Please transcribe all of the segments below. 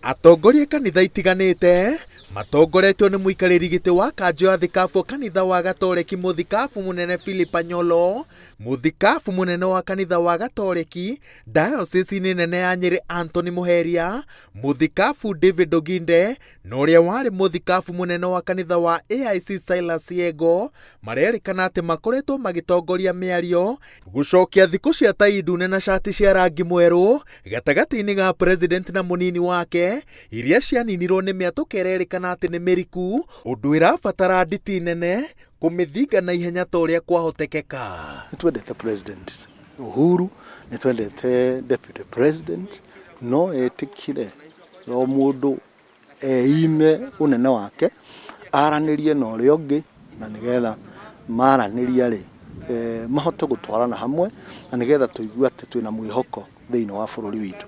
Atongoria kanitha itiganĩte matongoretio nĩ mũikarĩri gĩtĩ wa kanjũ ya thikabu kanitha wa gatoreki mũthikabu mũnene Philip Anyolo, mũthikabu mũnene wa kanitha wa gatoreki dayosisi-inĩ nene ya Nyĩrĩ Anthony Mũheria, mũthikabu David Oginde na ũrĩa warĩ mũthikabu mũnene wa kanitha wa AIC Silas Yego marerĩkana atĩ makoretwo magĩtongoria mĩario gũcokia thikũ cia tai ndune na cati cia rangi mwerũ gatagatĩ-inĩ ga president na mũnini wake iria cianinirwo nĩ mĩatũka ĩrerĩkana atĩ nĩ mĩriku ũndũ ĩrabatara nditi nene kũmĩthinga na ihenya ta ũrĩa kwahotekeka. Nĩ twendete President Uhuru, nĩ twendete Deputy President, no etĩkire o mũndũ eime ũnene wake, aranĩrie na ũrĩa ũngĩ, na nĩgetha maranĩria rĩ, mahote gũtwarana hamwe, na nĩgetha tũigue atĩ twĩna mwĩhoko thĩinĩ wa bũrũri witũ.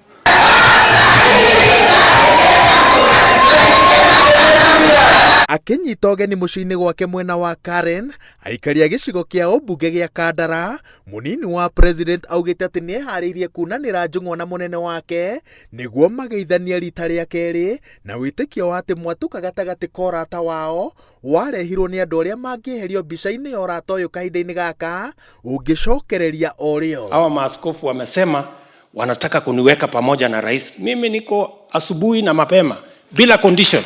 Akĩnyita ũgeni mũciĩ-inĩ gwake mwena wa Karen, aikari a gĩcigo kĩa ũmbunge gĩa Kandara, mũnini wa president augĩte atĩ nĩeharĩirie kunanĩra njũng'wa na mũnene wake nĩguo mageithanie rita rĩa kerĩ na wĩtĩkio wa atĩ mwatũka gatagatĩ ka ũrata wao warehirwo nĩ andũ arĩa mangĩeherio mbica-inĩ ya ũrata ũyũ kahinda-inĩ gaka ũngĩcokereria o rĩo. Hawa maaskofu wamesema wanataka kuniweka pamoja na rais. Mimi niko asubuhi na mapema bila condition,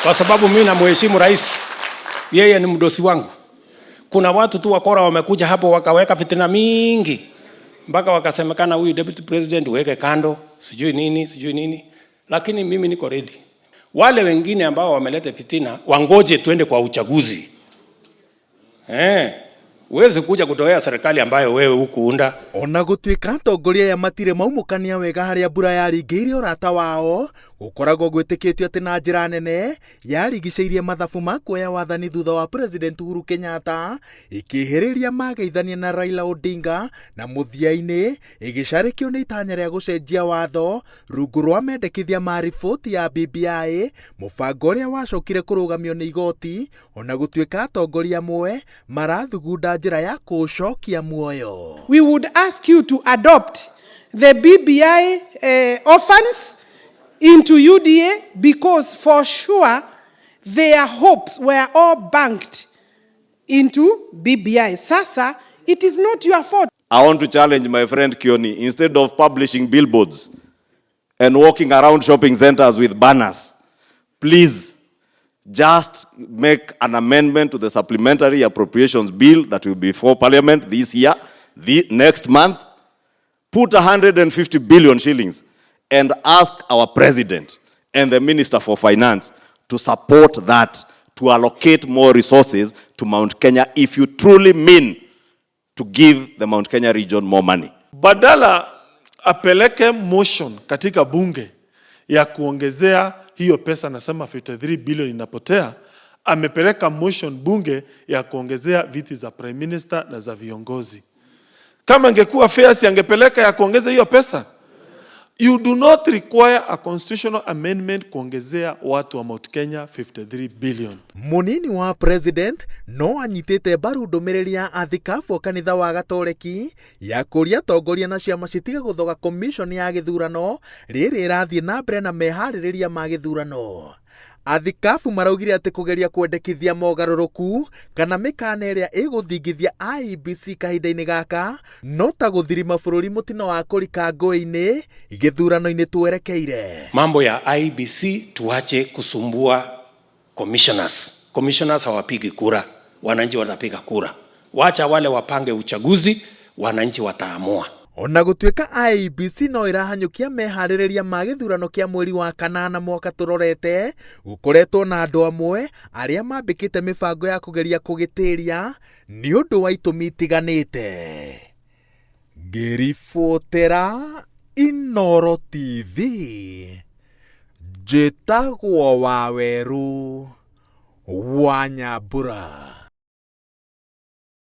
kwa sababu mimi namheshimu rais, yeye ni mdosi wangu. Kuna watu tu wakora wamekuja hapo wakaweka fitina mingi mpaka wakasemekana huyu deputy president uweke kando, sijui nini sijui nini, lakini mimi niko ready. Wale wengine ambao wameleta fitina wangoje tuende kwa uchaguzi. Huwezi kuja kutoea serikali ambayo wewe hukuunda. Ona gũtuĩka atongoria aya matirĩ maumũkania wega harĩa mbura yaringĩire ũrata wao, gũkoragwo gwĩtĩkĩtio atĩ na njĩra nene yarigicĩirie mathabu ma kuoya wathani thutha wa President Uhuru Kenyatta ĩkĩhĩrĩria mageithania na Raila Odinga na mũthia-inĩ ĩgĩcarĩkio nĩ itanya rĩa gũcenjia watho rungu rwa mendekithia ma riboti ya BBI, mũbango ũrĩa wacokire kũrũgamio nĩ igoti ona gũtuĩka atongoria amwe marathugunda njĩra ya kũũcokia muoyo. We would ask you to adopt the BBI orphans into UDA because for sure their hopes were all banked into BBI. Sasa, it is not your fault. I want to challenge my friend Kioni, instead of publishing billboards and walking around shopping centers with banners, please just make an amendment to the Supplementary Appropriations Bill that will be before Parliament this year, the next month. Put 150 billion shillings and ask our president and the Minister for Finance to support that, to allocate more resources to Mount Kenya if you truly mean to give the Mount Kenya region more money. Badala apeleke motion katika bunge ya kuongezea hiyo pesa, nasema 53 billion inapotea, amepeleka motion bunge ya kuongezea viti za prime minister na za viongozi. Kama ingekuwa fair, si angepeleka ya kuongeza hiyo pesa? You do not require a constitutional amendment kuongezea watu wa Mount Kenya 53 billion. Munini wa president no anyitĩte mbaru ndũmĩrĩri ya athikabu kanitha wa gatoreki ya kũria atongoria na ciama citige gũthoga commission ya gĩthurano rĩrĩ ĩrathiĩ na mbere na meharĩrĩria ma gĩthurano. Athikabu maraugire atĩ kũgeria kwendekithia mogarũrũku kana mĩkana ĩrĩa ĩgũthingithia IEBC kahinda-inĩ gaka no ta gũthirima bũrũri mũtino wa kũrika ngũĩ-inĩ gĩthurano-inĩ twerekeire. Mambo ya IEBC tuache kusumbua commissioners. Commissioners hawapigi kura, wananchi watapiga kura. Wacha wale wapange uchaguzi, wananchi wataamua. Ona gũtuĩka IEBC no ĩrahanyũkia meharĩrĩria ma gĩthurano kĩa mweri wa kanana mwaka tũrorete, gũkoretwo na andũ amwe arĩa mambĩkĩte mĩbango ya kũgeria kũgĩtĩria nĩ ũndũ wa itũmi itiganĩte. Ngĩribotera Inooro TV, njĩtagwo Wawerũ wa Nyambura.